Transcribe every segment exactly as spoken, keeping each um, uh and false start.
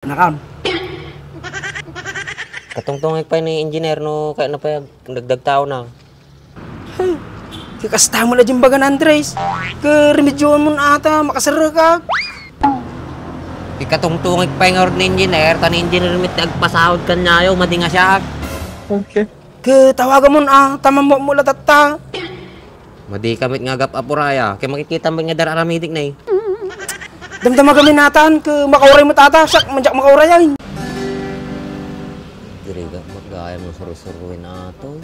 Nakan. Katungtungek pay ni engineer no kayatna pay agdagdagtaona. Hey, kasta met la diay imbaga ni Andres. Ket remedyoenmon ata, makaserrekak. Katungtungek pay ngarud ni engineer, ta ni engineer met ti agpasahod kaniayo, madi nga siak. Okay. Ket tawagamon a, ta mammuammo la tatta. Madi ka met nga agap-apuraya, ket makikitam met nga adda aramidek, nay. Damdama gamin natan, ket makauray met ata, siak met diak makauray, ay. Dirigat met gayam nga surusuruin ato.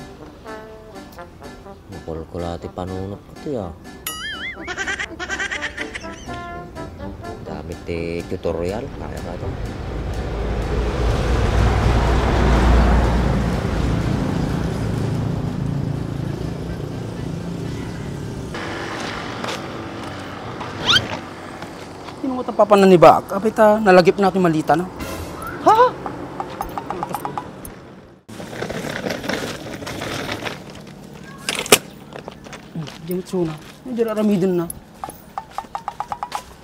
Makulkula ti panunot ko ti, ah. Gamit ti tutorial, kaya ka to. Sino mo ta papananibak? Apay ta nalagipna ti malitana. Ha? Diyan suna. Diyan aramiden na.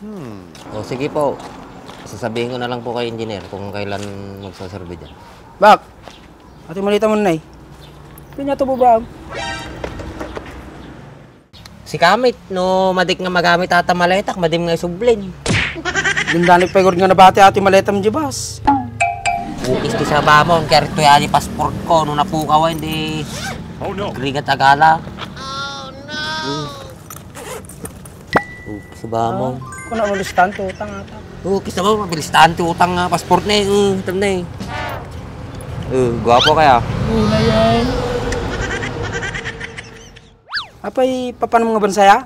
Hmm. O, sige po. Sasabihin ko na lang po kay engineer kung kailan magsaserbi dyan. Bak, ati malita mo, nay. Kanya to, babaam. Si Kamit, no, madik nga magamit ata maletak, madim nga isublin. Dindanik pay gud nga nabati ati maletam di bas. Ukis ti sabamon, kaya rito yan yung passport ko, no napukaw, hindi. Oh, no. Agrigat agala. Oh, no. Ukis sabamon. Kuna mo listahan to, utang ata. Ukis sabamon, mabilistahan to, utang nga, passport na eh, uh, itam na eh. Uh, gwapo kaya. Una yan. Apay, papanam nga bansa ya?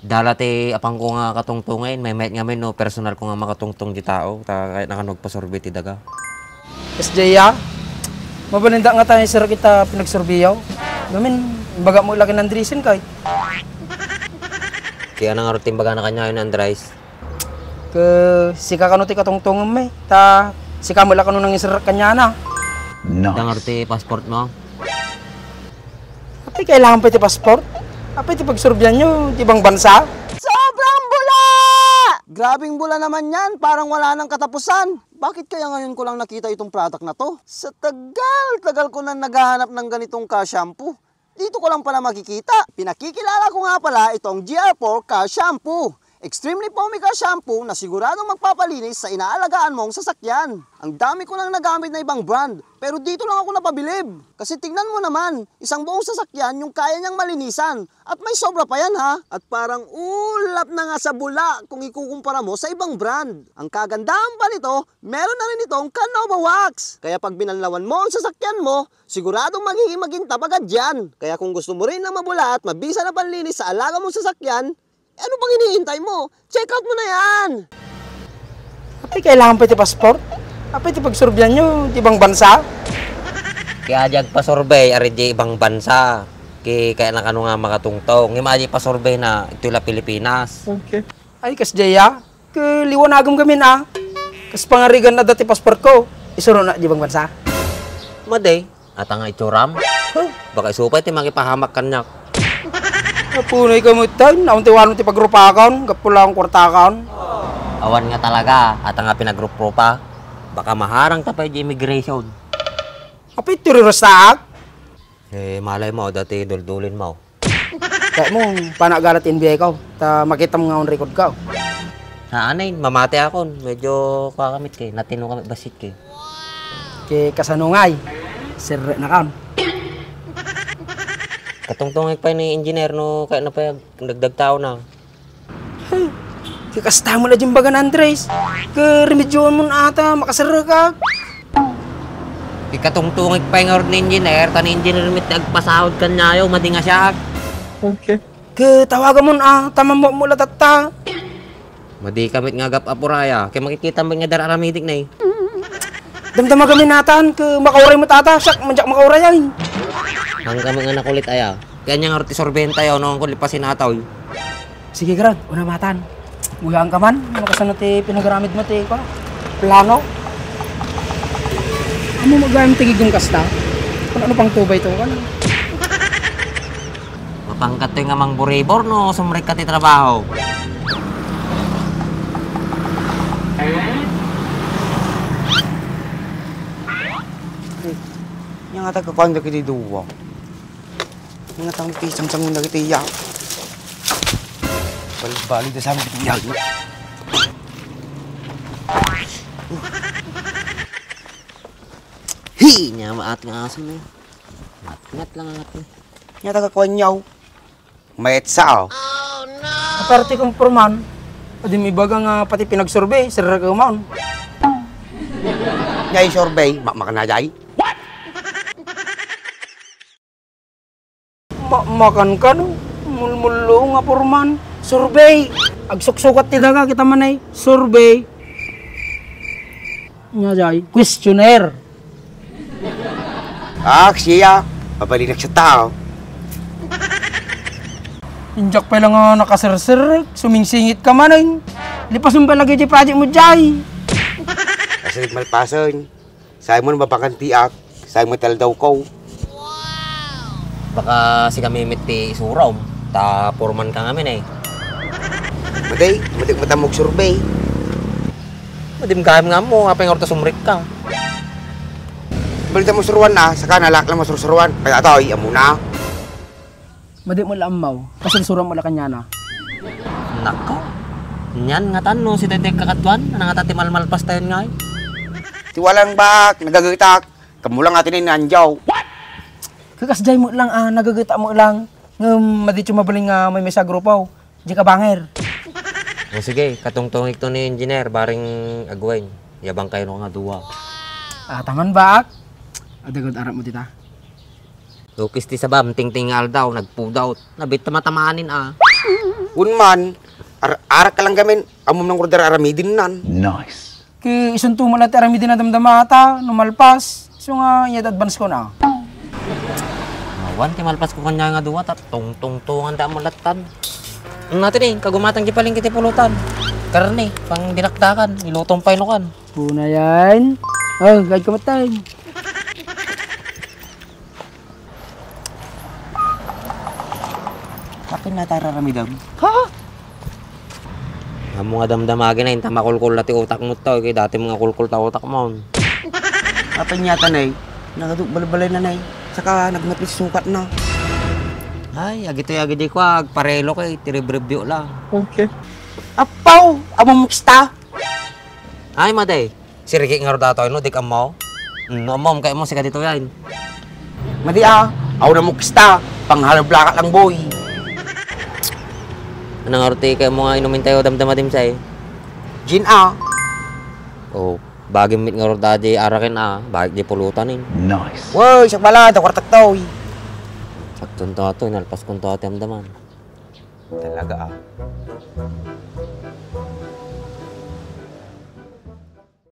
Dala ti apangko nga katungtungen, maymayat ngamin no personal ko nga makatungtong di tao, ta kayatna kano agpasurvey ti daga. S J ya, mabalinda nga tayo sir kita pinagsurveyaw. Gamin, ibaga mo lagi ng dressing kay. Kaya na nga rutin baga na kanya yun, Andres. Ke, sika kano ti katungtongem mi, ta sika met la kano nangiserrek kaniana. Nice. Dangar ti passport mo? Apay kailangan pa ti passport? Apay ti pagsurbian nyo, ti ibang bansa? Sobrang bula! Grabing bula naman yan, parang wala nang katapusan. Bakit kaya ngayon ko lang nakita itong product na to? Sa tagal-tagal ko na naghahanap ng ganitong ka-shampoo. Dito ko lang pala makikita. Pinakikilala ko nga pala itong G R four Ka Shampoo. Extremely foamy ka shampoo na siguradong magpapalinis sa inaalagaan mong sasakyan. Ang dami ko nang nagamit na ibang brand, pero dito lang ako napabilib. Kasi tingnan mo naman, isang buong sasakyan yung kaya niyang malinisan. At may sobra pa yan ha. At parang ulap na nga sa bula kung ikukumpara mo sa ibang brand. Ang kagandahan pa nito, meron na rin itong Canova Wax. Kaya pag binanlawan mo ang sasakyan mo, siguradong magiging magintab agad yan. Kaya kung gusto mo rin ng mabula at mabisa na panlinis sa alaga mong sasakyan, eh, ano pang hinihintay mo? Check out mo na yan! Apay kailangan pa ti passport? Apay ti pagsurbian nyo, ti ibang bansa? Kaya di agpasurbey, ari di ibang bansa. Kay, kaya na kano nga makatungtong. Ngem adi pasurbey na, ito la Pilipinas. Okay. Ay, kas jaya. Kaliwanagem gamin a. Kas pangarigan na dati passport ko. Isuro na di bang bansa. Madi, ata nga itsuram. Huh, baka isupay ti makipahamak kaniak. Apunay ka mo itan, awan ti wanon ti pagrupakan, gapu lang kwartakan. Awan nga talaga, ata nga pinagrup-rupa. Baka maharang ta pay di immigration. Apay ti rurastaak? Eh, malay mo, dati duldulin mo. Kaya mo, panagala ti N B I ko, ta makitam nga on record ka. Ha, anay, mamati akon. Medyo kuha kami kay, natino kami basit kay. Kay kasano ngay? Sir na kan. Katungtungek pay ni engineer no, kaya na pay nagdagtaona. Hey, kasta mo la din baga ni Andres. Ke remedyoan mo ata, makaserrekak. Ikatungtungek pay ngarud ni engineer, ta ni engineer met ti agpasahod kaniayo, madi nga siak. Okay. Ke tawagan mo a, ta mammuammo la tatta. Madi ka met nga agap-apuraya, ke makikita met nga dar-aramidek na eh. Damdama kami natan, ke makauray mo tata, siak, madiak makauray ay. Ang kami nga nakulit aya. Kaya niya nga ruti sorbenta yaw, no, ang kulit pa sinataw. Sige, Grant, una matan. Uyaan ka man, ano kasano ti pinagaramid mo ti, kwa? Plano? Amo magayam ti gigim kasta? Kung ano pang tubay to, kan? Mapangkat to nga mangburibor, no, sumrek ka ti trabaho. Natagkakuan dagiti dua. Nga tang ti sangsangon dagiti iya. Balik-balik da sa amin dagiti iya. Hi! Nya maat nga aso na. Ngat-ngat lang ang ngat na. Nya taga kuan yaw. Mayat sao. Aparte kang porman, adim ibaga nga pati pinagsurvey, sirrek maon. Nya survey, ma-, makana jay? Ma-, makan ka, no? Mulmullo nga porman. Survey! Agsuksukat ti daga, kita man ay. Survey! Nga jay, questionnaire. Ah, siya. Mabalinak sa tao. Injak pa lang nga nakaserserek, sumingsingit ka man, eh. Lipasen pa lagi di project mo, jay. Kasi malpasen. Saay mo na mapakantiak, saay mo taldaw ko. Baka si kami met ti isurom, ta porman ka ngamin eh. Madi, madi mo tamog survey. Madim gayam nga mo, apay nga orta sumrik ka. Balita mo suruan na, saka nalak lang mo suruan. Kaya atoy, amo na. Madi mo la ammaw, kasursuram mo la kaniana. Nako. Nian nga tan no, si Dede kakaduan, ana nga ta ti malmalpas tayon ngay. Ti walang baak, nagagetak. Kammo lang ati ni nanjaw. Kakas jay mo lang, ah, nagageta mo lang. Ngem, madityo mabalin nga may mesa grupo. Di ka banger. O sige, katungtungig to ni Engineer, baring agwen. Yabang kayo nga dua. Ah, taman baak? Adagod arap mo dita. Lukis ti sabam, tingting nga aldaw, nagpudaw. Nabit tamatamanin, ah. Unman, ar-, arak ka lang gamin, amom nang order aramidin nan. Nice. Ki isunto mo lang ti aramidin a damdama ta, no malpas. So nga, iyat advance ko na. Awan, ti malpas ko kanya nga duwa, ta tungtungtungan da mo latan. Ano natin eh, kagumatang di paling kiti pulutan. Karne, pang dinakdakan, ilutong painukan. Puna yan. Oh, gad ka matay. Akin na tararamidam. Ha? Amo nga damdamagi na, inta makulkul na ti utak mo to, kay dati mga kulkul ta utak mo. Apan yata na eh, nagadu balbalay na na eh. Saka nagmapis sukat na. Ay, agito agi di ko, agparelo kay, ti review lang. Okay. Apaw! Among muksta! Ay, maday. Siriki nga ro datoy, no? Di ka mo? Mm, no, mom, kaya mo, sika dito yan. Madi, ah. Aw na mo kista. Panghalablaka lang, boy. Ano nga ro ti kaya mo nga inumin tayo, damdama dimsay? Gin, ah. Oh, bagay mit nga ro dadi araken, ah. Bakit di pulutan, eh? Nice. Woy, siya pala, da kwartak to, eh. Sakto to ato, inalpas ko to ati amdaman. Talaga, ah.